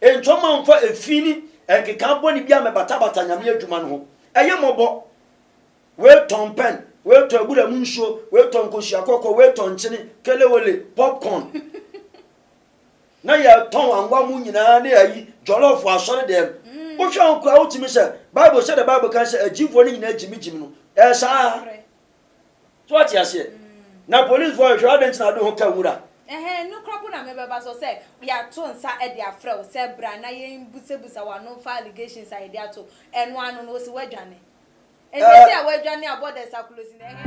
Enti ɔma mfa efi ne nkeka bɔne bi ammɛbatabata Nyame adwuma no ho. Ɛyɛ mmɔbɔ. Wei tɔn pɛn, wei tɔn abura mu nsuo, wei tɔn nkosua kɔkɔɔ, wei tɔn nkyene, kelewele, popcorn. Na yɛtɔn anwa mu nyinaa ne ayi jollof wɔ asɔre dɛm. Wohwɛ ho koraa wotumi sɛ Bible sɛdeɛ Bible ka sɛ agyimfoɔ no nyinaa gyimigyimi no, ɛyɛ saa. So wate aseɛ? Na policefoɔ hwehwɛ adɛn nti na wode ho ka nwura? Ɛhɛn, no koraa mpo na mebɛba so sɛ yɛato nsa de afrɛ wo sɛ bra na yɛmbusabusa w'ano mfa allegations a yɛde ato ɛno ano no, wose woadwane. Enti esi a woadwane a borders aklosi no, ɛhe?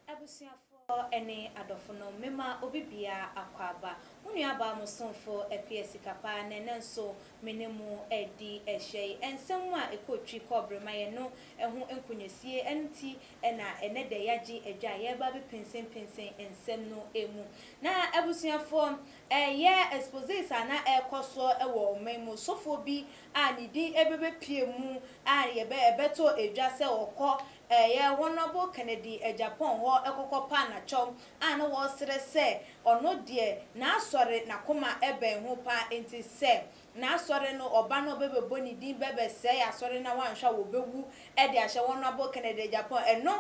Abusuafoɔ ne adɔfonom, mema obi biara akwaaba. Mo nuabaa mo somfo Akua Sikapa na ɛnnɛ nso me ne mo redi ahyia yi. Nsɛm a ɛkɔ twi kɔ brema yɛ no ho nkonyasie, ɛno nti na ɛnnɛ da yi yɛagye adwa a yɛreba abɛpensenpensen nsɛm no mu. Na abusuafoɔ, ɛyɛ exposés a na ɛrekɔ soɔ wɔ ɔman mu, sɔfoɔ bi a ne din bɛbɛpue mu a yɛbɛ ɛbɛtɔ dwa sɛ ɔkɔ Ɛyɛ Honourable Kennedy Agyapong hɔ kɔkɔ paa nakyɛw a na wɔresrɛ sɛ ɔno deɛ n'asɔre n'akoma bɛn ho paa nti sɛ n'asɔre no ɔba na ɔbɛbɛbɔ ne din bɛbɛsɛe asɔre na wanhwɛ a wɔbɛwu de ahyɛ Honourable Kennedy Agyapong. Ɛno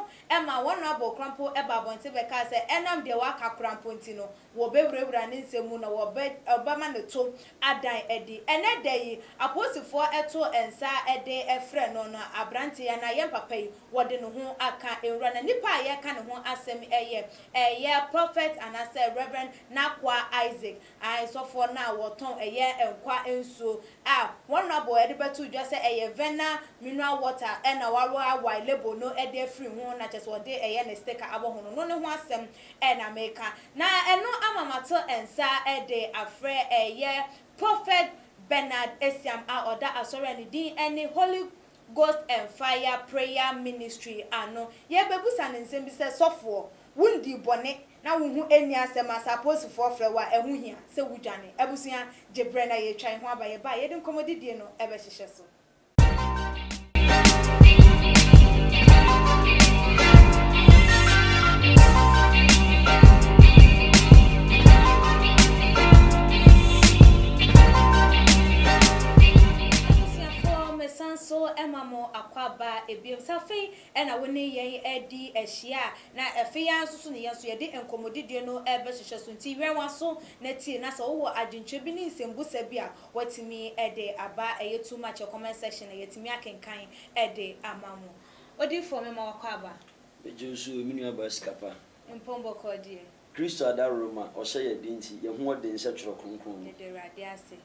maa Honourable koraa mpo baa abɔnten bɛkaa sɛ ɛnam deɛ waka koraa mpo nti no Wɔbɛwurawura ne nsɛm mu na wɔbɛma ne to adan adi. Ɛnnɛ da yi, apolisifoɔ to nsa de frɛ no no, aberanteɛ yi anaa yɛn papa yi, wɔde ne ho aka nwura. Na nipa a yɛreka ne ho asɛm yɛ ɛyɛ Prophet anaasɛ Rev. N'akoa Isaac, ae, sɔfoɔ no a wɔtɔn ɛyɛ nkwa nsuo a Honourable de bɛto dwa sɛ ɛyɛ Vena Mineral Water na wawaewae label no de afiri ho na kyerɛ sɛ wɔde ɛyɛ ne sticker abɔ ho no, no ne ho asɛm na meka. Na ɛno ama mato nsa de afrɛ ɛyɛ Prophet Bernard Asiam a ɔda asɔre a ne din ne Holy Ghost and Fire Prayer Ministry ano. Yɛrebɛbusa no nsɛm bi sɛ, Sɔfoɔ, wondii bɔne na wo ho nni asɛm a, sɛ apolisifoɔ frɛ wo a, ɛho hia sɛ wodwane? Abusua, gye berɛ na yɛretwa yɛn ho aba. Yɛba a, yɛde nkɔmmɔdidie no bɛhyehyɛ so. Abusuafoɔ mesan so ma mo akwaaba bio. Sɛ afei na wo ne yɛn adi ahyia a, na afei ara nso so ne yɛn nso yɛde nkɔmmɔdidie no rebɛhyehyɛ so. Nti wɛn w'aso na tie, na sɛ wowɔ adwenkyerɛ bi ne nsɛmbusa bi a, Watumi de aba ɛyɛ too much comment section na yɛatumi akenkan de ama mo. Odiyifoɔ mema wakɔ aba. Megye wo so o me nua baa sika pa. Mpɔn bɔkɔɔ deɛ. Kristo adaworoma ɔhyɛ yɛ den nti yɛ ho ɔden sɛ twerɛ kronkron no. Yɛda Awurade ase.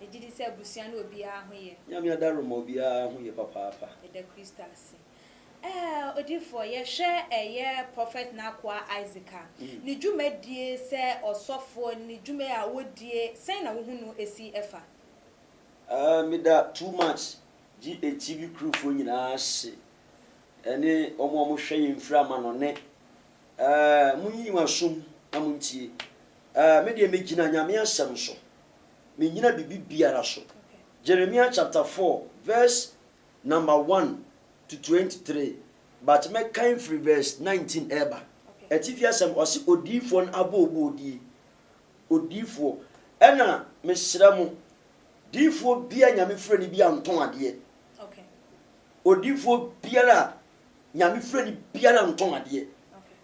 Yɛgye di sɛ abusua ne obiara ho yɛ. Nyame adaworoma obiara ho yɛ papaapa. Yɛda Kristo ase. Ɛɛ odiyifoɔ, yɛhwɛ ɛyɛ Prophet n'akoa Isaac a, ne dwumadie sɛ ɔsɔfoɔ, ne dwuma a ɔdie, sɛn na wohu no si fa? Ɛɛ meda Too Much GATV crew foɔ nyinaa ase ɛne wɔn a wɔhwɛ yɛn firi amanɔne. Ɛɛ monyiyi mo asom na montie. Ɛɛ me deɛ megyina Nyame asɛm so, mennyina biribi biara so. Jeremiah chapter 4 verse Number 1 to 23 but mɛkan firi verse 19 ɛɛba. Atifi asɛm, ɔse odiyifoɔ no abooboodie. Odiyifoɔ. Ɛna mesrɛ mo, diyifoɔ biara Nyame frɛ no biara ntɔn adeɛ. Odiyifoɔ biara a Nyame frɛ no biara ntɔn adeɛ.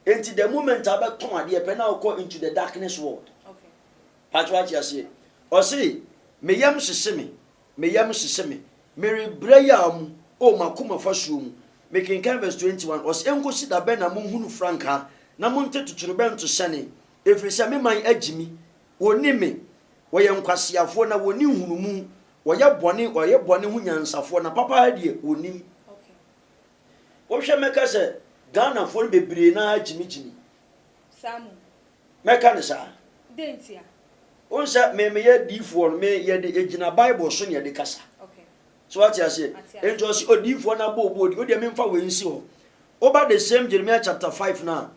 Enti the moment a wobɛtɔn adeɛ pɛ na wokɔ into the darkness world. Pakyɛ wate aseɛ? Ɔse, me yam hyehye me. Me yam hyehye me, merebrɛ yaw mu, O m'akoma fasuo mu. Mekenkan verse 21, ɔse, Enkosi da bɛn na monhunu frankaa, na monte totorobɛnto hyɛne? Ɛfiri sɛ me man agyi me, wɔnni me, wɔyɛ nkwaseafoɔ na wɔnni nhunumu, wɔyɛ bɔne, wɔyɛ bɔne ho nyansafoɔ, na papa deɛ wɔnnim. Wohwɛ mɛka sɛ Ghanafoɔ no bebree no ara gyimigyimi. Mɛka no saa. Dɛn ntia? Wohu sɛ me meyɛ diifoɔ no, me yɛde egyina Bible so na yɛde kasa. So wate aseɛ? Enti ɔse odiifoɔ no abɔ obu odi, wodeɛ memfa wei nsi hɔ. Woba the same Jeremiah chapter 5 no a,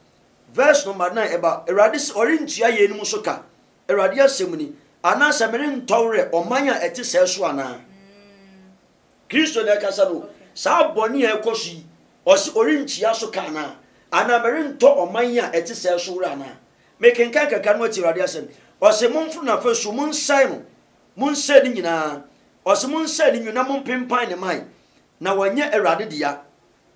verse number 9 ɛba, Awurade se ɔrentua yeinom so ka, Awurade asɛm ni, anaasɛ merentɔ werɛ ɔman a ɛte sɛɛ so anaa? Kristo na ɛkasa no. Saa bɔne a ɛrekɔ so yi, ɔse ɔrenkyia so ka anaa? Anaa merentɔ ɔman yi a ɛte sɛɛ so werɛ anaa? Mekenkan kakra na woatie Awurade asɛm. Ɔse, Momforo n'afasuo, monsɛe no, monsɛe ne nyinaa. Ɔse, Monsɛe ne nnwinne na mompempan ne mman, na wɔnyɛ Awurade dea.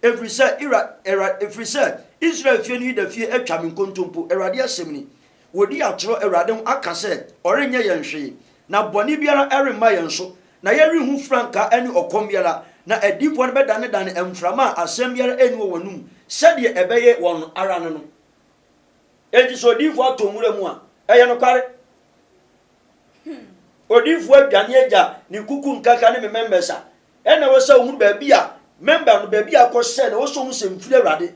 Ɛfiri sɛ, Ira, Awura, ɛfiri sɛ Israel fie ne Yuda fie atwa me nkontompo, Awurade asɛm ni. Wɔdi atorɔ Awurade ho aka sɛ, Ɔrenyɛ yɛn hwee, na bɔne biara remma yɛn so, na yɛrenhu frankaa ne ɔkɔm biara, na adiyifoɔ no bɛdanedane mframa a asɛm biara nni wɔ wɔn anom, sɛdeɛ ɛbɛyɛ wɔn ara ne no. Enti sɛ odiyifoɔ atɔ nwura mu a, ɛyɛ nokware. Odiyifoɔ adwane agya ne kuku nkaka ne me members a, ɛna ɛwɔ sɛ ohunu baabi a member no baabi a akɔhyɛ na ɛwɔ sɛ ohunu sɛ mfiri Awurade.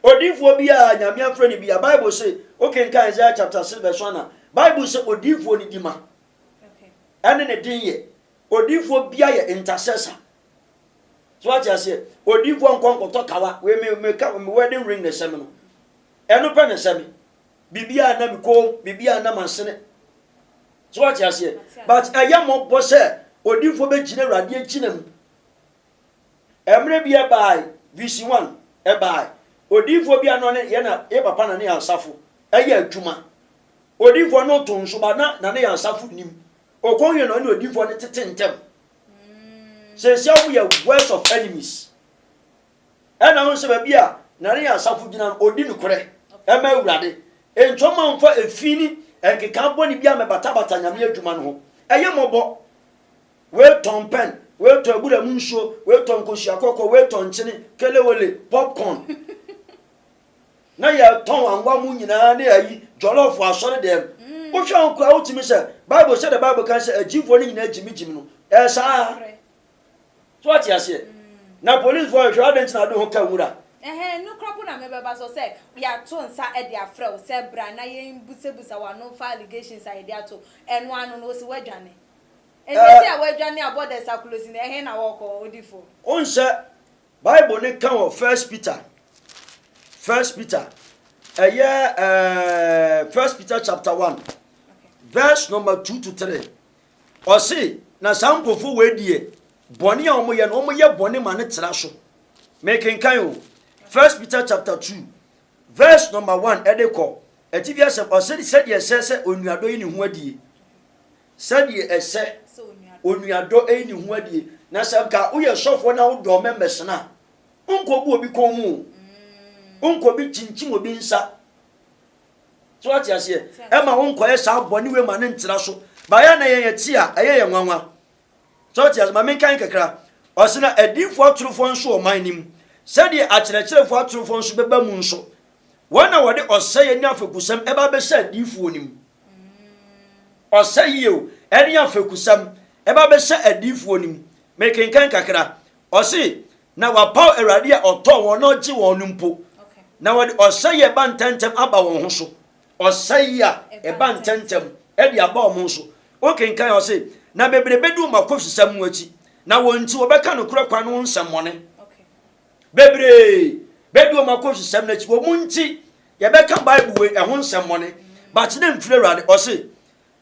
Odiyifoɔ bi a Nyame afrɛ no bi a Bible se wokenkan Isaiah chapter 6 verse 1 a Bible sɛ odiyifoɔ no di ma ɛne ne den yɛ. Odiyifoɔ bia yɛ intercessor. So wate aseɛ? Odiyifoɔ nkɔ nkɔtɔ kawa wei me me ka me wedding ring na ɛhyɛ me no. Ɛno pɛ na ɛhyɛ me. Biribiara nna me kɔn mu, biribiara nna m'asene. So wate aseɛ? But ɛyɛ mmɔbɔ sɛ odiyifoɔ bɛgyina Awurade agyina mu. Mmerɛ bi ɛbaae, VC one, ɛbaae. Odiyifoɔ bi a na ɔne yɛ na yɛ papa na ne yɛ asafo ɛyɛ adwuma. Odiyifoɔ no to nso ba na na ne yɛ asafo nim. Ɔkɔn yɛ na ɔne odiyifoɔ no tete ntɛm. Seesia wɔn yɛ worst of enemies. Ɛna wohu sɛ baabi a Nare Asafo gyina no, ɔdi nokorɛ ma Awurade. Enti ɔma mfa efi ne nkekaa bɔne biara mmɛbatabata Nyame adwuma no ho. Ɛyɛ mmɔbɔ. Wei tɔn pɛn, wei tɔn abura mu nsuo, wei tɔn nkosua kɔkɔɔ, wei tɔn nkyene, kelewele, popcorn. Na yɛtɔn anwa mu nyinaa ne ayi, jollof wɔ asɔre dɛm. Wohwɛ ho koraa wotumi sɛ, Bible sɛdeɛ Bible ka sɛ agyimfoɔ no nyinaa gyimigyimi no, ɛyɛ saa. So wate aseɛ? Na policefoɔ hwehwɛ adɛn nti na wode ho ka nwura? Ɛhɛn, no koraa mpo na mebɛba so sɛ yɛato nsa de afrɛ wo sɛ bra na yɛmbusabusa w'ano mfa allegations a yɛde ato ɛno ano no, wose woadwane. Nti seesei a woadwane a borders aclose no, ɛhe na wɔrekɔ, odifoɔ? Wohu sɛ Bible no ka wɔ First Peter, First Peter, ɛyɛ ɛɛ First Peter chapter 1, verse number 2 to 3. Ɔse, na saa nkurɔfoɔ wei deɛ, bɔne a wɔyɛ no, wɔyɛ bɔne ma no tra so. Mekenkan o. First Peter chapter 2, verse number 1 ɛde kɔ. Atifi asɛm, ɔse sɛdeɛ ɛsɛ sɛ onuadɔ yi ne ho adie. Sɛdeɛ ɛsɛ onuadɔ yi ne ho adie. Na sɛ nka woyɛ sɔfoɔ na wodɔ members no a, wonkɔbu obi kɔn mu o. Wonkɔbi kyinkyim obi nsa. So wate aseɛ? Ɛma wo nkɔyɛ saa bɔne wei ma ne ntra so. Baeɛ na yɛn yɛte a, ɛyɛ yɛn nwanwa. So wate aseɛ? Ma menkan kakra. Ɔse na adiyifoɔ atorofoɔ nso wɔ ɔman no mu, sɛdeɛ akyerɛkyerɛfoɔ atorofoɔ nso bɛba mu nso. Wɔn na wɔde ɔsɛeɛ ne afɛkusɛm ɛba bɛhyɛ adiyifoɔ no mu. Ɔsɛeɛ o, ɛne afɛkusɛm ɛba bɛhyɛ adiyifoɔ no mu. Mekenkan kakra. Ɔse, Na wɔapaw Awurade a ɔtɔɔ wɔn na ɔgye wɔn no mpo, na wɔde ɔsɛe a ɛba ntɛmntɛm aba wɔn ho so. Ɔsɛe a ɛba ntɛmntɛm de aba wɔn ho so. Wokenkan a, ɔse, Na bebree bedi wɔn akofisɛm no akyi, na wɔn nti wɔbɛka nokorɛ kwan no ho nsɛmmɔne. Bebree bedi wɔn akofisɛm no akyi, wɔn nti yɛbɛka Bible wei ɛho nsɛmmɔne. But na mfiri Awurade. Ɔse,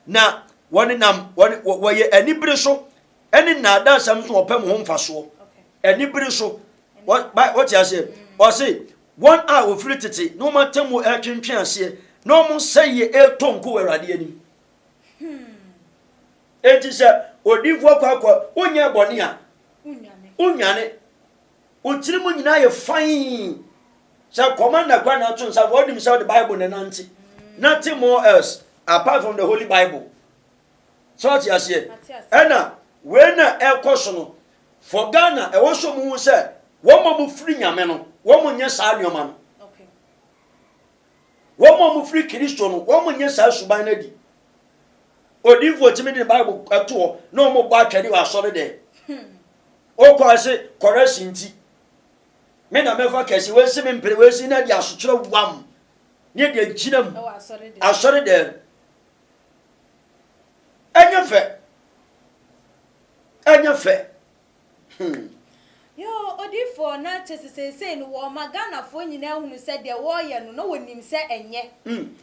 Na wɔnenam, wɔn, wɔyɛ anibere so ne nnaadaasɛm nso wɔpɛ mo ho mfasoɔ. Anibere so. Wɔte aseɛ? Ɔse, wɔn a wɔfiri tete na wɔn atemmuo retwentwe aseɛ na wɔn sɛeɛ retɔ nko wɔ Awurade anim. Enti sɛ odiyifoɔ kɔ akɔ, wonyɛ bɔne a, wonnwane. Wo tirim nyinaa yɛ fann. Sɛ kɔmanda kora na ato nsa, wɔnim sɛ wode Bible na ɛnante. Nothing more else apart from the Holy Bible. Sɛ wate aseɛ? Ɛna wei na ɛkɔ so no, for Ghana, ɛwɔ sɛ ɔmo hu sɛ wɔn a wɔn firi Nyame no, wɔn nyɛ saa nneɛma no. Wɔn a wɔn firi Kristo no, wɔn nyɛ saa suban no adi. Odiifoɔ tumi de ne Bible ɛto hɔ na wɔn bɔ atwɛde wɔ asɔre dɛm. Wokɔ ase correction nti, me na mɛfa kɛse, wei se me mpere, wei se na de asokyerɛ wam, ne de agyina mu asɔre dɛm. Ɛnyɛ fɛ. Ɛnyɛ fɛ. Hmm. Yoo odiyifoɔ na kyese seesei no wɔma Ghanafoɔ nyinaa hunu sɛ deɛ wɔreyɛ no na wɔnim sɛ ɛnyɛ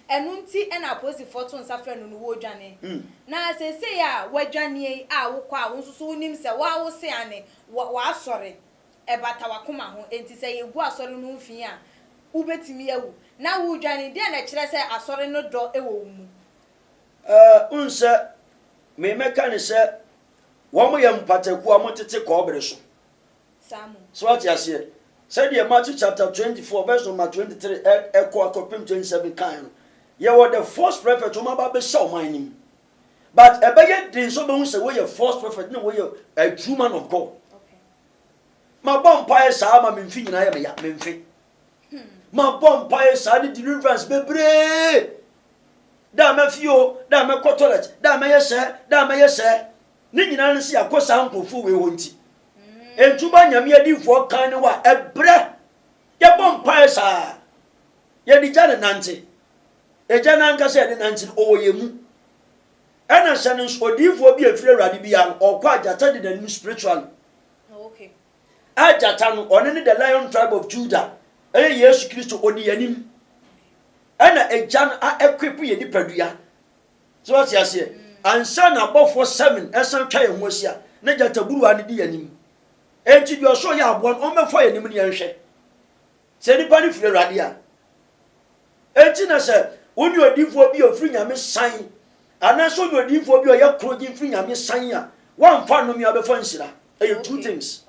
ɛno nti na apolisifoɔ to nsa frɛ no no wɔredwane na seesei a wadwaneɛ yi a wokɔ a wo nso so wonim sɛ wo ara wo se ane w'asɔre. Ɛbata w'akoma ho. Enti sɛ yɛgu asɔre no ho fi a, wobɛtumi awu. Na woredwane. Deɛn na ɛkyerɛ sɛ asɔre no dɔ wɔ wo mu? Ɛɛ, wohu sɛ, me mɛka no sɛ, wɔyɛ mpataku a wɔtete kɔbere so. Saa mu. So wate aseɛ? Sɛdeɛ Matthew chapter 24 verse number 23 ɛ, ɛkɔ akɔpem 27 kaeɛ no, yɛwɔ the false prophet wɔn aba abɛhyɛ ɔman no mu. But ɛbɛyɛ den sɛ wobɛhu sɛ woyɛ false prophet ne woyɛ a true man of God. Mabɔ mpaeɛ saa ma me mfe nyinaa yɛ me ya, me mfe. Mabɔ mpaeɛ saa ne deliverance bebree. Da a mɛfi o, da a mɛkɔ toilet, da a mɛyɛ sɛɛ, da a mɛyɛ sɛɛ. Ne nyinaa ne sɛ yɛakɔ saa nkurɔfoɔ wei hɔ nti. Enti woba Nyame adiyifoɔ kan ne hɔ a, ɛbrɛ. Yɛbɔ mpaeɛ saa. Yɛde gya ne nante. Egya no ankasa yɛde nante no, ɔwɔ yɛn mu. Ɛna sɛ no nso odiyifoɔ bi a ɛfiri Awurade biara no, ɔkɔ a gyata di n'anim spiritually. A gyata no, ɔno ne the lion tribe of Judah, ɛyɛ Yesu Kristo, ɔdi yɛn anim. Ɛna egya no a equip yɛn nipadua. So wate aseɛ? Ansa na abɔfoɔ seven ɛsan twa yɛn ho ahyia, na gyataburuwa no di yɛn anim. Enti deɛ ɔsɛ ɔyɛ aboa no, ɔmmɛfa yɛn anim ne yɛnhwɛ. Sɛ nipa no firi Awurade a. Enti na sɛ wo ne odiyifoɔ bi a ɔfiri Nyame san, anaasɛ wo ne odiyifoɔ bi a ɔyɛ korogyen firi Nyame san a, woamfa nnome a wobɛfa nhyira. Ɛyɛ two things.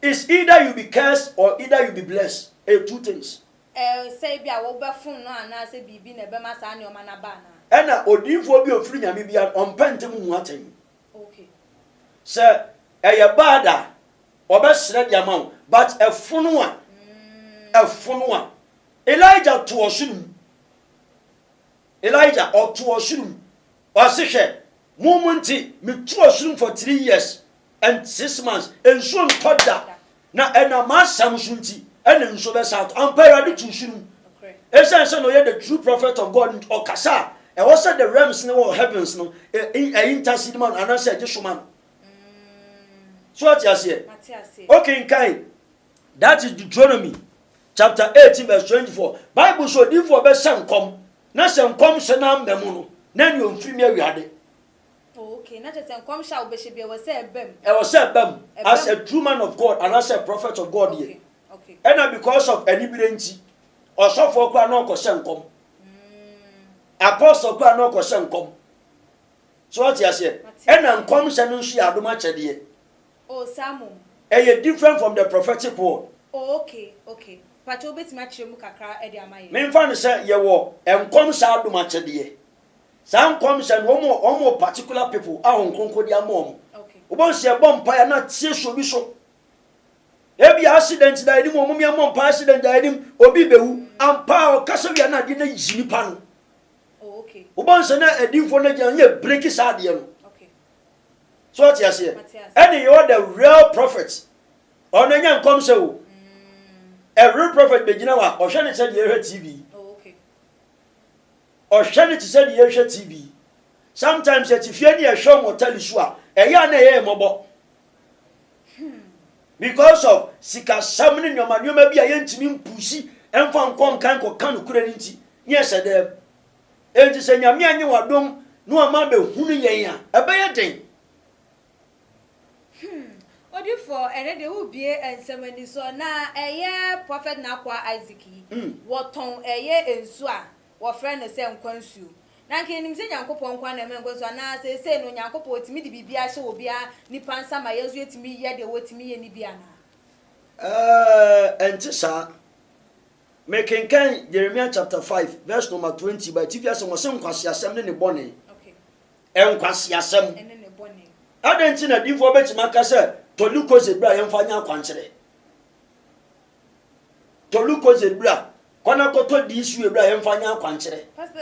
It's either you be cursed or either you be blessed. Ɛyɛ two things. Sɛ ebia wobɛfom no anaasɛ biribi na ɛbɛma saa nneɛma no aba anaa? Ɛna odiyifoɔ bi a ɔfiri Nyame biara no, ɔmpɛ ntɛm mmu atɛn. Sɛ ɛyɛ bad a, ɔbɛsrɛ de ama wo, but ɛfono a, ɛfono a, Elijah to ɔsoro mu. Elijah ɔto ɔsoro mu. Ɔse hwɛ, mo mo nti, metu ɔsoro mu for 3 years and 6 months, nsuo ntɔ da, na ɛnam m'asɛm so nti, ɛna nsuo bɛsa atɔ. Ampa Awurade tu soro mu. Ɛsiane sɛ na ɔyɛ the true prophet of God nti, ɔkasa a, ɛwɔ sɛ the realms no wɔ heavens no, ɛyi intercede ma no anaasɛ ɛgye so ma no. So ate aseɛ? Okenkan, that is Deuteronomy chapter 18 verse 24. Bible sɛ odiyifoɔ bɛhyɛ nkɔm, na sɛ nkɔmhyɛ no amma mu no, na ɛne ɔmfiri me Awurade. Oh, okay. Na kyerɛ sɛ nkɔmhyɛ a wobɛhyɛ bi ɛwɔ sɛ ɛba mu. Ɛwɔ sɛ ɛba mu as a true man of God anaasɛ prophet of God deɛ. Ɛna because of anibere nti, ɔsɔfoɔ koraa na ɔkɔhyɛ nkɔm. Apostle koraa na ɔkɔhyɛ nkɔm. So wate aseɛ? Ɛna nkɔmhyɛ no nso yɛ adom akyɛdeɛ. Oh, saa mmom. Ɛyɛ different from the prophetic word. Oh, okay. Pakyɛ wobɛtumi akyerɛ mu kakra de ama yɛn? Memfa no sɛ yɛwɔ nkɔmhyɛ adom akyɛdeɛ. Saa nkɔmhyɛ no, wɔn wɔn wɔ particular people a Honhom Kronkron de ama wɔn. Wobɛhu sɛ yɛbɔ mpaeɛ na tie so obi so. Ebi accident da anim, wɔn yɛmmɔ mpaeɛ accident da anim, obi bɛwu. Ampa a ɔkasa wie a na adeɛ no ayi nipa no. Oh, okay. Wobɛhu sɛ na adiyifoɔ no agyina yɛ breaki saa adeɛ no. So ɔte aseɛ? Ɛne yɛwɔ the real prophet. Ɔno ɛnyɛ nkɔmhyɛ o. A real prophet bɛgyina hɔ a, ɔhwɛ ne sɛ deɛ yɛhwɛ TV. Oh, Ɔhwɛ no te sɛ deɛ yɛhwɛ TV. Sometimes yɛte fie ne yɛhwɛ wɔn wɔ tele so a, ɛyɛ a na ɛyɛ yɛn mmɔbɔ. Because of sikasɛm ne nneɛma nneɛma bi a yɛntumi mpusi mfa nkɔ nkan nkɔka nokorɛ no nti, ne yɛhyɛ dɛm. Enti sɛ Nyame anyɛ w'adom na wama abɛhunu yɛn a, ɛbɛyɛ den. Odifoɔ, ɛnɛ deɛ wobie nsɛm ani so. Na ɛyɛ Prophet N'akoa Isaac yi, wɔtɔn ɛyɛ nsuo a wɔfrɛ no sɛ nkwa nsuo. Na anka yɛnim sɛ Nyankopɔn nko ara na ɛma nkwa nsuo anaa seesei no Nyankopɔn ɔtumi de biribiara hyɛ obiara nipa nsa ma yɛn nso yɛtumi yɛ deɛ wɔtumi yɛ no bi anaa? Ɛɛ, ɛnte saa. Mekenkan Jeremiah chapter 5 verse number 20 ba atifi asɛm, ɔse nkwaseasɛm ne ne bɔne. Nkwaseasɛm. Adɛn nti na adiyifoɔ bɛtumi aka sɛ tɔ Lucozade bra yɛmfa nyɛ akwankyerɛ? Tɔ Lucozade bra, kɔ na kɔtɔ DCA bra yɛmfa nyɛ akwankyerɛ. Pastor,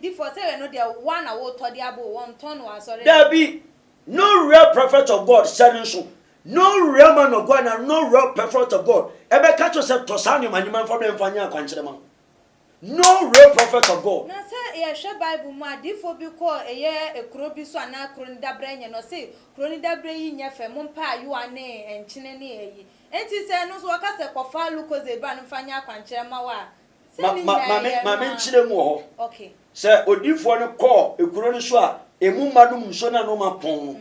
difoɔ sɛ ɛno deɛ woa na wotɔ de abo wɔntɔn no wɔ asɔre. Dabi, no real prophet of God sɛ no nso, no real man of God na no real prophet of God ɛbɛka kyerɛ sɛ tɔ saa nneɛma nneɛma mfa bra yɛmfa nyɛ akwankyerɛ ma wo. No real prophet of God. Na sɛ yɛhwɛ Bible mu a, adiyifoɔ bi kɔɔ ɛyɛ kuro bi so anaa kuro no dabrɛ nyɛ no, ɔse kuro no dabrɛ yi nyɛ fɛ, mompɛ ayowa ne nkyene ne ayi. Enti sɛ ɛno nso wɔka sɛ kɔfa Lucozade bra no mfa nyɛ akwankyerɛ mma wo a, sɛ Ma, ne ma, nyinaa ma me, ɛyɛ ma ɛno me ara. nkyerɛ mu wɔ hɔ. Okay. Sɛ odiyifoɔ no kɔɔ ekuro no so a, emu mma nom nsuo no a na wɔn apɔn no.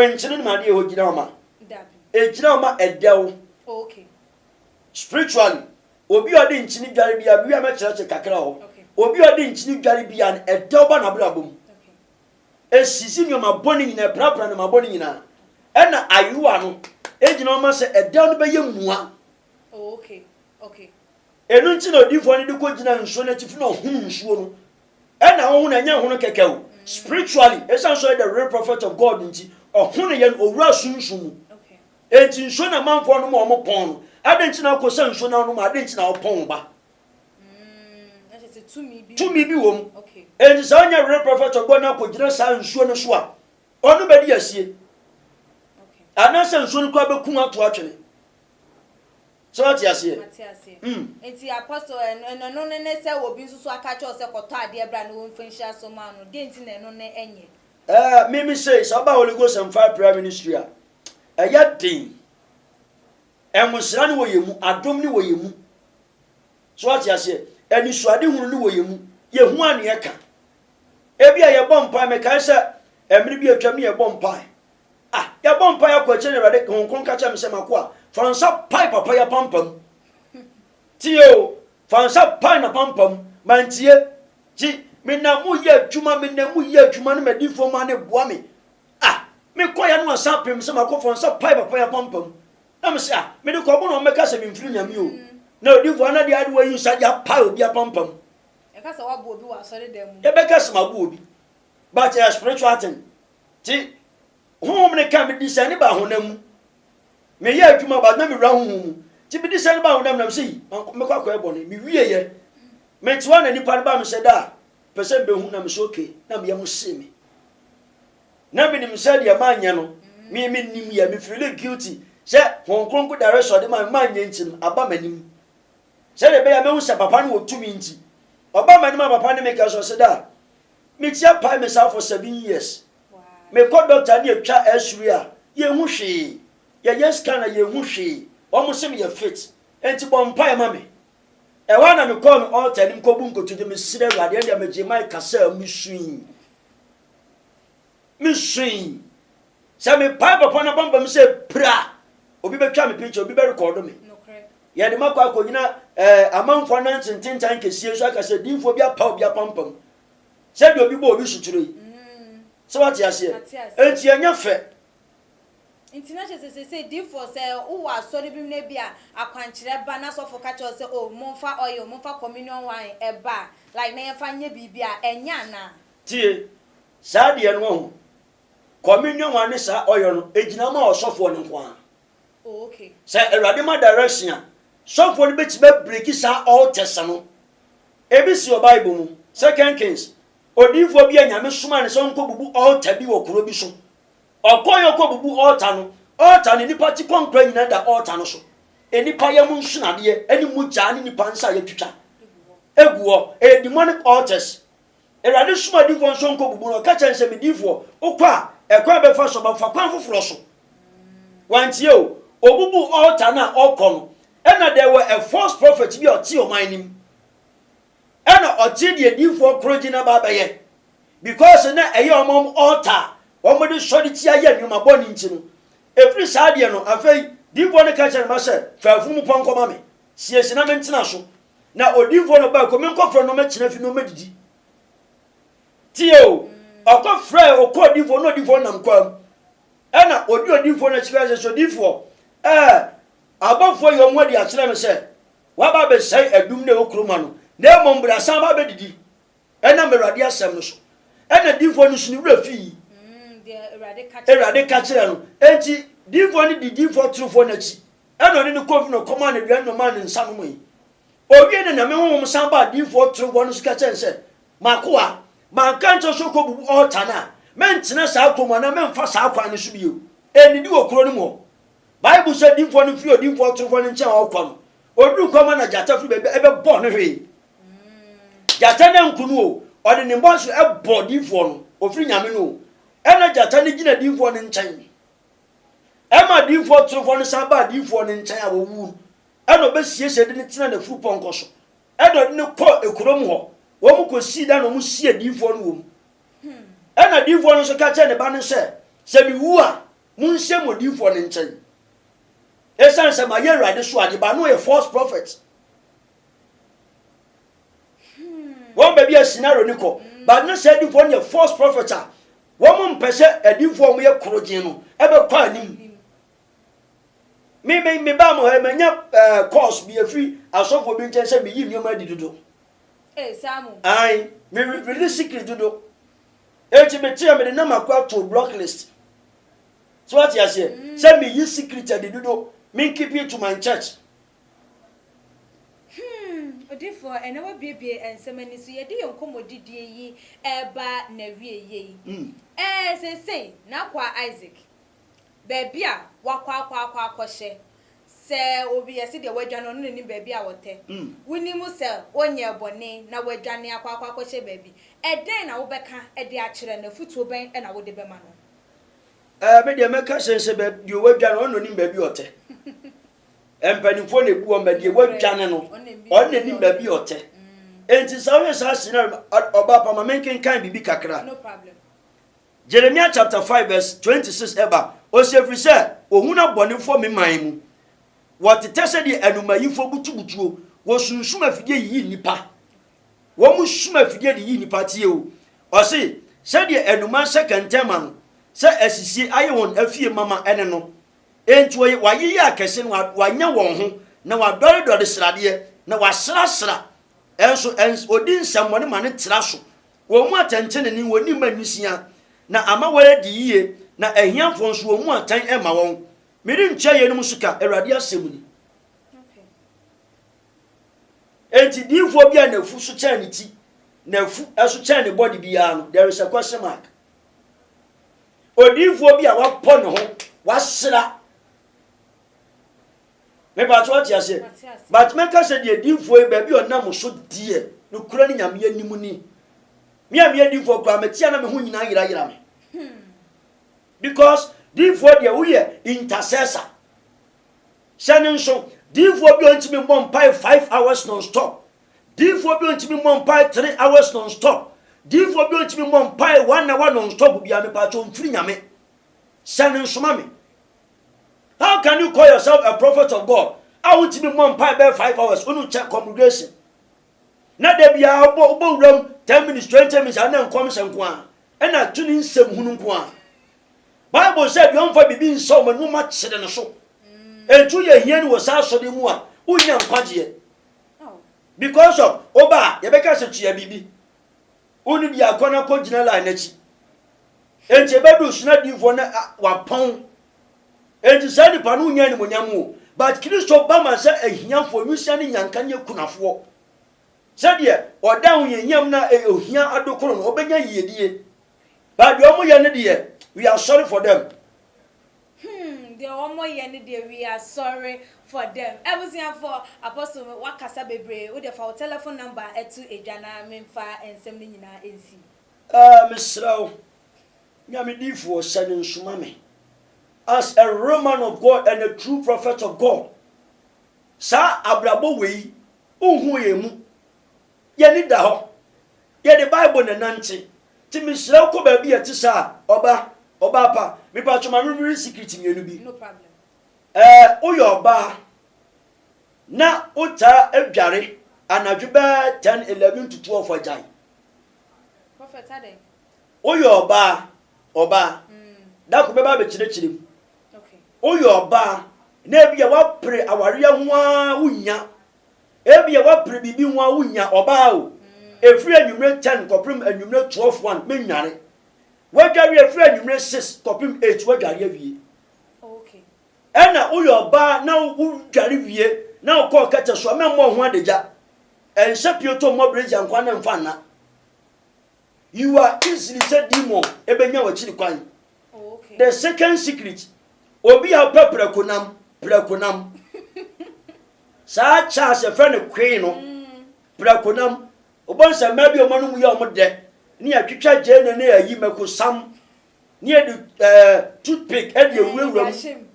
Nkyene no ma adeɛ hɔ gyina hɔ ma. Dabi. Egyina hɔ ma ɛdɛw. Oh, okay. Spiritually, obi a ɔde nkyene dware biara, mewie a mɛkyerɛkyerɛ kakra wɔ hɔ. Obi a ɔde nkyene dware biara no, ɛdɛw ba n'abrabɔ mu. Esisi nneɛma bɔne nyinaa, ɛprapra nneɛma bɔne nyinaa. Ɛna ayowa no gyina hɔ ma sɛ ɛdɛw no bɛyɛ mua. Oh, okay. Okay. Ɛno nti na odiyifoɔ no de kɔgyina nsuo no atifi na ɔhunu nsuo no. Ɛna ɔho no ɛnyɛ hono kɛkɛ o. Spiritually, ɛsiane sɛ ɔyɛ the real prophet of God nti, ɔhono yɛ no, ɔwura sunsum mu. Enti nsuo na amanfoɔ nom a wɔpɔn no, adɛn nti na wokɔsa nsuo na wonom a, adɛn nti na wopɔn wo ba? Tumi bi wɔ mu. Enti sɛ wonyɛ real prophet of God na akɔgyina saa nsuo no so a, ɔno bɛdi asie. Anaasɛ nsuo no koraa bɛkum ato atwene. Sɛ wate aseɛ? Mate aseɛ. Nti apostle ɛno ɛno no ne sɛ obi nso so aka kyerɛ wo sɛ kɔtɔ adeɛ bra na wɔmfa nhyira so ma wo no, deɛ nti na ɛno no ɛnyɛ? Ɛɛ, me me sei, sɛ woba Holy Ghost and Fire Prayer Ministry a, ɛyɛ den. Ɛnwosra no wɔ yɛn mu, adom no wɔ yɛn mu. So wate aseɛ? Anisoadehunu no wɔ yɛn mu. Yɛhu a na yɛka. Ebi a yɛbɔ mpae, mekae sɛ mmere bi atwam ne yɛbɔ mpae. Ah, yɛbɔ mpae akɔ akyire na Awurade Honhom Kronkron ka kyerɛ me sɛ, M'akoa, fa nsa pae papa yi apampam. Tie o, fa nsa pae n'apampam. Mantie. Nti, menam mu yɛ adwuma, menam mu yɛ adwuma na m'adiyifoɔ mmaa no boa me. Ah, mekɔeɛ no ansa apem sɛ makɔ fa nsa pae papa yi apampam. Na mese, ah, mede kɔbo na wɔmmɛka sɛ memfiri Nyame o. Na odiyifoɔ ana deɛ ade wayi nsa de apae obi apampam. Yɛka sɛ woabo obi wɔ asɔredan mu. Yɛbɛka sɛ mabo obi. But ɛyɛ spiritual thing. Nti, honhom no ka mede sane baa honam mu. Meyɛ adwuma but na mewura honhom mu. Nti mede sane baa honam mu na mese yi, mɛkɔ akɔyɛ bɔne. Mewieɛ, mete hɔ na nipa no baa me sɛ daa, pɛ sɛ mebɛhu na mese okay, na me yam see me. Na menim sɛ deɛ manyɛ no, me menim yɛ, me feeli guilty sɛ Honhom Kronkron direction ɔde maa me manyɛ nti no, aba m'anim. Sɛdeɛ ɛbɛyɛ a mɛhu sɛ papa no wɔ tumi nti. Ɔbaa m'anim a papa ne me kasa ɔse daa, me ti apae me saa for 7 years. Mekɔ doctor ne yɛtwa x-ray a, yɛnhu hwee. Yɛyɛ scan a yɛnhu hwee. Wɔn se meyɛ fit. Enti bɔ mpaeɛ ma me. Ɛhɔ a na mekɔɔ me altar anim kɔbu nkotodwe mesrɛ Awurade ɛndeɛ megyee mic kasaa mesui. Mesui. Sɛ mepae papa no apampam sɛ pira obi bɛtwa me picture, obi bɛrekɔdo me. Yɛde makɔ akɔgyina eh, amanfoɔ ananse ntentan kɛsie so aka sɛ diifoɔ bi apa obi apampam. Sɛdeɛ obi bɔ obi suturo yi. Sɛ wate aseɛ? Enti ɛnyɛ fɛ. Nti na kyerɛ sɛ seesei diifoɔ sɛ wowɔ asɔre bi mu na ebi a akwankyerɛ ba na sɔfo ka kyerɛ wo sɛ oh momfa oil, momfa communion wine ɛba a, like na yɛmfa nyɛ biribi a, ɛnyɛ anaa? Tie, saa deɛ no wahu, communion wine ne saa oil no, ɛgyina ma ɔsɔfoɔ no nko ara. Oh okay. Sɛ Awurade ma direction a, sɔfoɔ no bɛtumi abreaki saa altars no. Ebi si wɔ Bible mu, Second Kings, odiyifoɔ bi a Nyame somaa no sɛ ɔnkɔbubu altar bi wɔ kuro bi so. Ɔkɔeɛ ɔkɔbubu altar no, altar no nnipa ti kɔnkora nyinaa da altar no so. Nnipa yam nsonadeɛ ne mogya ne nnipa nsa a yɛatwitwa gu hɔ. Ɛyɛ demonic altars. Awurade soma adiyifoɔ nso nkɔbubu no, ɔka kyerɛ no sɛ, Me diyifoɔ, wokɔ a, ɛkwan a bɛfa so ba, fa kwan foforɔ so. Wantie o. Ɔbubuu altar no a ɔkɔ no, ɛna there were a false prophet bi a ɔte ɔman no mu. Ɛna ɔte deɛ diyifoɔ koro gye na ba abɛyɛ. Because na ɛyɛ wɔn wɔn altar a wɔde sɔre tia yɛ nneɛma bɔne nti no, ɛfiri saa deɛ no, afei diyifoɔ no ka kyerɛ ne mma sɛ, Fa afunumu pɔnkɔ ma me, siesie na mentena so. Na odiyifoɔ no baa kurom, menkɔfrɛ no mɛtena fi na ɔmɛdidi. Tie o, ɔkɔfrɛɛ, ɔkɔɔ odiyifoɔ na odiyifoɔ nam kwan mu. Ɛna ɔdi odiyifoɔ no akyi kaa sɛ, sɛ odiyifoɔ, ɛɛ, abɔfoɔ yi wɔn adi akyerɛ me sɛ, waba abɛsɛe adum no a ɛwɔ kurom ha no, na mmom bra san ba abɛdidi. Ɛnam Awurade asɛm no so. Ɛna diyifoɔ no nso ne werɛ fii. Awurade ka kyerɛ no. Enti diyifoɔ no di diyifoɔ torofoɔ no akyi. Ɛna ɔne no kɔɔ fi na ɔkɔmaa no aduane na ɔmaa no nsa nomee. Owiei no Nyame honhom san baa diyifoɔ torofoɔ no so ka kyerɛɛ no sɛ, M'akoa, manka ankyerɛ wo sɛ kɔbubu altar no a, mɛntena saa kurom anaa mɛmfa saa kwan no so bio. Ɛnnidi wɔ kuro no mu hɔ. Bible sɛ diyifoɔ no firi odiyifoɔ torofoɔ no nkyɛn a ɔrekɔ no, ɔduruu kwan mu a na gyata firi baabi bɛbɔɔ no hwee. Gyata no anku no o, ɔde ne mmɔnso bɔɔ diyifoɔ no, ɔfiri Nyame no o. Ɛna gyata no gyina diyifoɔ no nkyɛn. Ɛma diyifoɔ torofoɔ no san baa diyifoɔ no nkyɛn a wɔwu no, ɛna ɔbɛsiesie de no tena n'afurupɔnkɔ so, ɛna ɔde no kɔɔ ekurom hɔ. Wɔn kɔsii da na wɔn sie diyifoɔ no wɔ mu. Ɛna diyifoɔ no nso ka kyerɛ ne ba no sɛ, sɛ mewu a, monsie mo diyifoɔ no nkyɛn. Esiane sɛ mayɛ Awurade so ade, but na ɔyɛ false prophet. Wɔn baabi a scenario no kɔ, but na saa adiifoɔ no yɛ false prophet a wɔn mpɛ sɛ adiifoɔ a wɔyɛ korogyen no ɛbɛkɔ anim. Me me me ba mo ha manya ɛɛ course bi efiri asɔfoɔ bi nkyɛn sɛ meyi nneɛma adi dodo. Ee saa mo. Ayi me release secret dodo. Eti me te a mede nam akɔ ato block list. So wate aseɛ? Sɛ meyi secret adi dodo, me keep it to my church. Hmm, odifoɔ, ɛnɛ wabiebie nsɛm ani so. Yɛde yɛn nkɔmmɔdidie yi ɛreba n'awieeɛ yi. Ɛɛ, seesei, n'akoa Isaac, baabi a wakɔ akɔ akɔ akɔhyɛ, sɛ obi yɛse deɛ wadwane ɔno na nim baabi a ɔtɛ. Wonim sɛ ɔnyɛɛ bɔne na wadwane akɔ akɔ akɔhyɛ baabi. Ɛdɛn na wobɛka de akyerɛ no? Afotuo bɛn na wode bɛma no? Ɛɛ, me deɛ mɛka sɛ sɛ bɛ deɛ wadwane ɔno na onim baabi a ɔtɛ. Mpanimfoɔ na ebu wɔn bɛ deɛ wadwane no ɔno na onim baabi a ɔtɛ. Enti sɛ wohwɛ saa scenario ɔbaa pa ma menkenkan biribi kakra. No problem. Jeremiah chapter 5 verse 26 ɛba, ɔsi ɛfiri sɛ ohunu abɔnefoɔ me man mu. Wɔtetɛ sɛdeɛ anomayifoɔ butubutuo, wɔsunsum afidie yiyi nnipa. Wɔn sum afidie de yi nnipa tie o. Ɔse, sɛdeɛ anuma hyɛ kɛntɛn ma no, sɛ asisie ayɛ wɔn afie mama ɛne no. Enti wɔyɛ, wɔayeyɛ akɛse na wɔanya wɔn ho, na wɔadɔredɔre sradeɛ, na wɔasrasra. Ɛnso, ɛns, wɔdi nsɛmmɔne ma no tra so. Wɔn mu atɛntenenee, wɔnni mma nwisiaa, na ama wɔadi yie, na ahiafoɔ nso, wɔn mu atɛn mma wɔn. Merentua yeinom so ka, Awurade asɛm ni. Enti diifoɔ bi a n'afu so kyɛn ne ti, n'afu so kyɛn ne body biara no, there is a question mark. Odiifoɔ bi a wapɔ ne ho, wasra. Mepa so ate aseɛ. But mɛka sɛ deɛ diifoɔ yi baabi a ɔnam so deɛ, nokorɛ ne Nyame anim ni. Me a meyɛ diifoɔ koraa, mete a na me ho nyinaa yerayera me. Because diifoɔ deɛ woyɛ intercessor. Hyɛ no nso, diyifoɔ bi a ɔntumi mmɔ mpae 5 hours non-stop, diyifoɔ bi a ɔntumi mmɔ mpae 3 hours non-stop, diyifoɔ bi a ɔntumi mmɔ mpae one hour non-stop biara, mepatwɛ ɔmfiri Nyame. Hyɛ no nso ma me. How can you call yourself a prophet of God a wontumi mmɔ mpae bɛyɛ 5 hours, wone kyɛ congregation na da biara wobɔ wobɔ wuram 10 minutes, 20 minutes ana nkɔmhyɛ nko a ɛna to ne nsɛm hunu nko a. Bible sɛ deɛ ɔmfa biribi nsa wɔn anum akyere no so. Enti woyɛ hiani wɔ saa asɔre mu a, wonnya nkwagyeɛ. Because of woba a, yɛbɛka sɛ tua biribi. Wonni deɛ akɔ no akɔ gyina line n'akyi. Enti ɛbɛdu so na diifoɔ no wapɔn. Enti saa nipa no wonya animonyam o. But Kristo ba ma sɛ ahiafoɔ, nwisia ne nyanka ne akunafoɔ. Sɛdeɛ ɔda ahohiahia mu na ohia adokoro no, ɔbɛnya yiedie. But deɛ ɔmo yɛ no deɛ, we are sorry for them. Deɛ ɔmo yɛ no deɛ, we are sorry for them. Abusuafoɔ, Apostle wakasa bebree, wo deɛ fa wo telephone number ɛto edwa na memfa nsɛm no nyinaa nsi. Ɛɛ mesrɛ wo, Nyame diifoɔ, hyɛ no nso ma me. As a real man of God and a true prophet of God, saa abrabɔ wei, wonhu yɛn mu. Yɛn ani da hɔ. Yɛde Bible na ɛnante. Nti mesrɛ wo kɔ baabi a ɛte saa a, ɔba, ɔbaa pa, mepatwo ma me secret mmienu bi. No problem. Ɛɛ, woyɛ ɔbaa na wotaa adware anadwo bɛyɛ 10, 11 to 12 agyae. Prophet adɛn? Woyɛ ɔbaa, ɔbaa, dako bɛba abɛkyerɛkyerɛ mu. Woyɛ ɔbaa na ebi a woapere awareɛ ho ara wonnya. Ebia woapere biribi ho a wunnya ɔbaa o. Ɛfiri anwummere 10 kɔpem anwummere 12 1 mennware. Woadware ɛfiri anwummere 6 kɔpem 8 woadware awie. Ɛna woyɛ ɔbaa na wodware wie na wokɔɔ kɛtɛ so a mɛmmɔ wo ho adagya. Ɛnhyɛ pieto mmɔ brezia nkoa na mfa nna. You are easily sɛ demon ɛbɛnya w'akyiri kwan. The second secret, obi a ɔpɛ prɛko nam, prɛko nam. Saa Charles yɛfrɛ no Queen no, prɛko nam. Wobɔ nsɛ mmaa bi a wɔn anum yɛ wɔn dɛ, ne yɛatwitwa gyeene ne ayi mako sam, ne yɛde ɛɛ toothpick ɛde awurawura mu.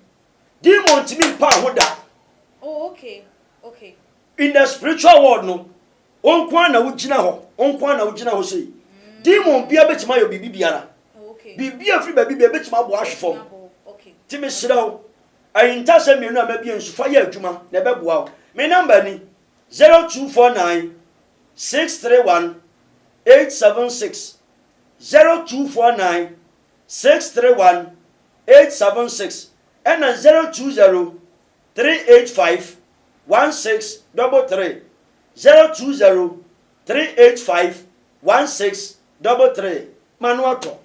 Demon ntumi mpa ho da. Oh, okay, okay. In the spiritual world no, wo nko ara na wogyina hɔ, wo nko ara na wogyina hɔ sei. Demon biara bɛtumi ayɛ biribi biara. Biribi a ɛfiri baabi biara bɛtumi abɔ ahwe fam. Nti mesrɛ wo, Ahintasɛm mmienu a mabue nso, fa yɛ adwuma na ɛbɛboa wo. Me nɔmba ni, 0249 631 876, 0249 631 876, ɛna 020 385 1633, 020 385 1633. M'ano atɔ.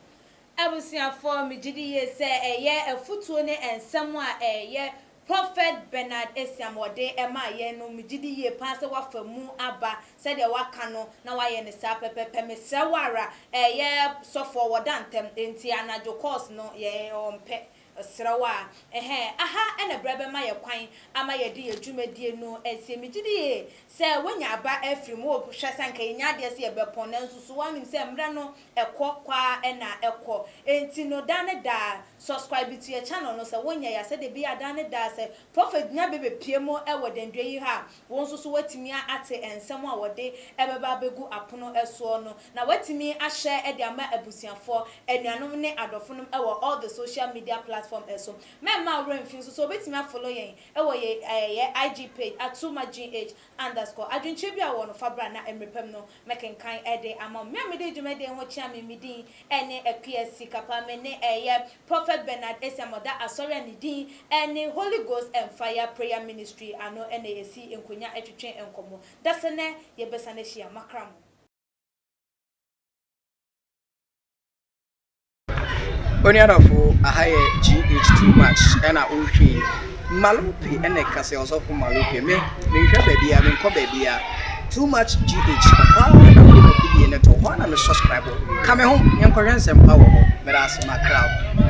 Abusuafoɔ, megye di yie sɛ ɛyɛ afutuo ne nsɛm a ɛyɛ Prophet Bernard Asiam ɔde maa yɛn no, megye di yie paa sɛ woafa mu aba sɛdeɛ waka no na woayɛ no saa pɛpɛpɛ. Mesrɛ wo ara, ɛyɛ sɔfoɔ wɔda ntɛm, enti anadwo course no yɛ ɔmpɛ. Mesrɛ wo a, ɛhɛn, aha na berɛ bɛma yɛ kwan ama yɛde yɛn dwumadie no asie. Megye di yie sɛ woanya aba afiri mu, wohwɛ sɛ anka yɛnya adeɛ sɛ yɛbɛpɔn, nanso so woanim sɛ mmerɛ no Ɛkɔ kɔ ara na ɛkɔ. Enti no daa ne daa subscribe to yɛ channel no sɛ wonyɛe a sɛdeɛ ɛbɛyɛ a daa ne daa sɛ Prophet nya bɛ bɛpue mu wɔ dandua yi ha a wo nso so woatumi ate nsɛm a wɔde bɛba abɛgu apono soɔ no na woatumi ahyɛ de ama abusuafoɔ, anuanom ne adɔfonom wɔ all the social media platform so. Mɛmma wo werɛ mfi nso sɛ wobɛtumi afollow yɛn wɔ yɛ yɛ IG page atumagh underscore. Adwenkyerɛ bi a wowɔ no fa bra na mmerɛ pa mu no Mɛkenkan de ama wo. Me a mede dwumadie ho kyea me, me din ne Akua Sikapa. Me ne ɛyɛ Prophet Bernard Asiam ɔda asɔre a ne din ne Holy Ghost and Fire Prayer Ministry ano na yɛsi nkonya twetwe nkɔmmɔ. Dasɛnɛ yɛbɛsan ahyia. Makra mo. Onua dɔfo, aha yɛ GH too much ɛna wohwɛ yi. Malope ɛna ɛka sɛ ɔsɔfo Malope. Me, menhwɛ baabi a, menkɔ baabi a. Too much GH, ɛhɔ ara na mede m'afidie no to, hɔ ara na me subscribe. Ka me ho, yɛnkɔhwɛ nsɛmpa wɔ hɔ. Meda ase, makra wo.